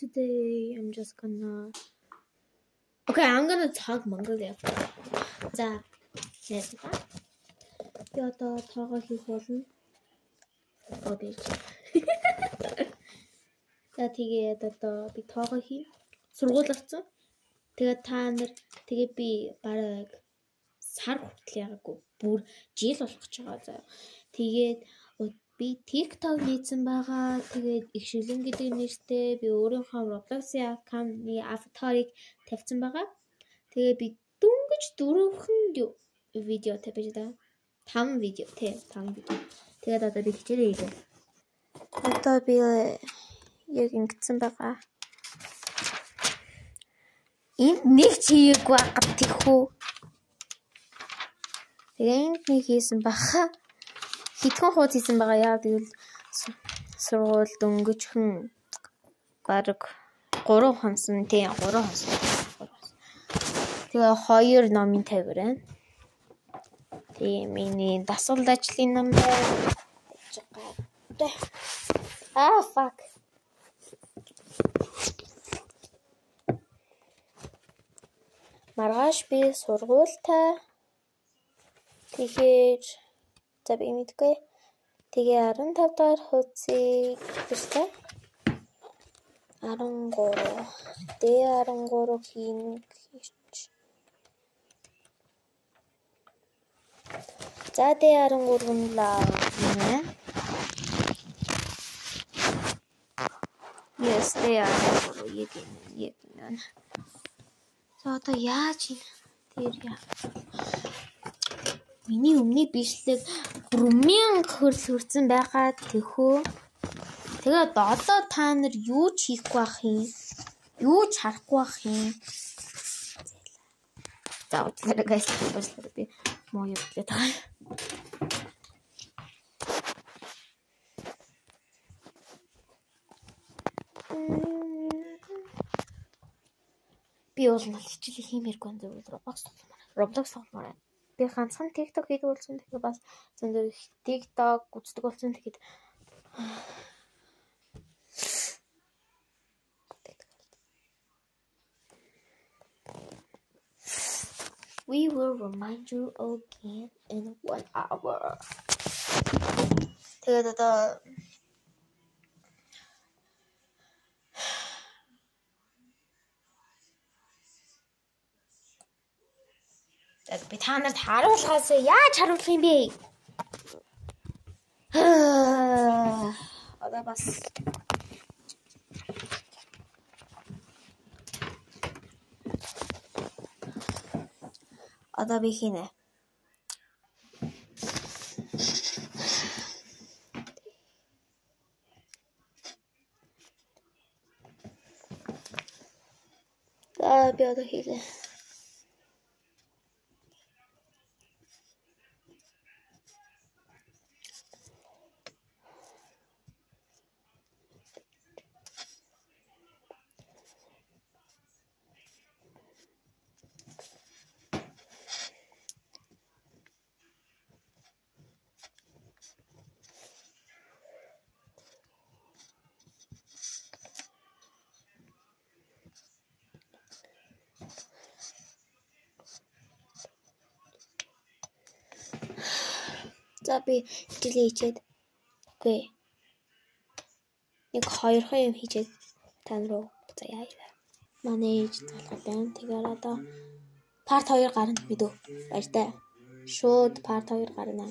Today I'm just gonna Okay, I'm gonna talk Mongolian. За, найзаа. Би одоо тоогоо хийх болно. Оо би. За, тэгээд одоо би тоогоо хийнэ. Сургууль орсон. Тэгээд та нар тэгээд би бараг сар хүртэл ягаагүй. Бүр жил болох гэж байгаа заа. Тэгээд би TikTok нээсэн байгаа. Тэгээд их шилэн гэдэг нэртэй би өөрийнхөө Roblox-ийн аккаунтны аватарыг тавьсан байгаа. Тэгээд би дөнгөж 4 видео тавьж байгаа. 5 видео тий, 5 видео. Тэгээд одоо би хичээлээ хийлээ. Одоо би яг ингэсэн байгаа. Энд нэг ч хийгээгүй байгаад тийхүү. Тэгээ энд нэг хийсэн баха. Хэдхэн хуудас хийсэн байгаа. Яа гэвэл сургууль дөнгөжхөн бараг 3 хонсон тий 3 хонсон. Тэгээ 2 номын тавир байна. Тийм миний дасгал ажлын ном байна. Аа fuck. Маргааш би сургуультай. Тэгэхээр за би мэдгүй. Тэгээ 15 дахь хуудсыг бичсэн. 13 D13 хийнэ гэж. За D13 нь лав гинэ. Yes, D13 яг энэ яг энэ. За одоо яаж юм тэр яа. Миний өмнө бичлэг бүр 1000 хөрөл хүрсэн байгаа тэхүү. Тэгээд одоо та нар юу ч хийхгүй байх юм? Юу ч харахгүй байх юм? За уучлаарай guys, уучлаарай би муу юм хэлээд байгаа. Би бол хичээлээ хиймээргүй зүгээр Roblox тогломоор. Roblox тогломоор. Би ганцхан TikTok хийдэг болсон. Тэгэхээр бас зөндөө их TikTok үздэг болсон. Тэгэхээр We will remind you again in 1 hour. Тэгээд одоо би та нарт харуулхаас яаж харуулах юм бэ? Одоо бас одоо би хийнэ. За би одоо хийлээ. За би хичээлээ хийчээд үгүй нэг хоёрхан юм хийчээд та нар руу буцаая. Манай ээж залгаад байна. Тэгэхээр одоо part 2 гарна мэдөө. Баяртай. Шууд part 2 гарна.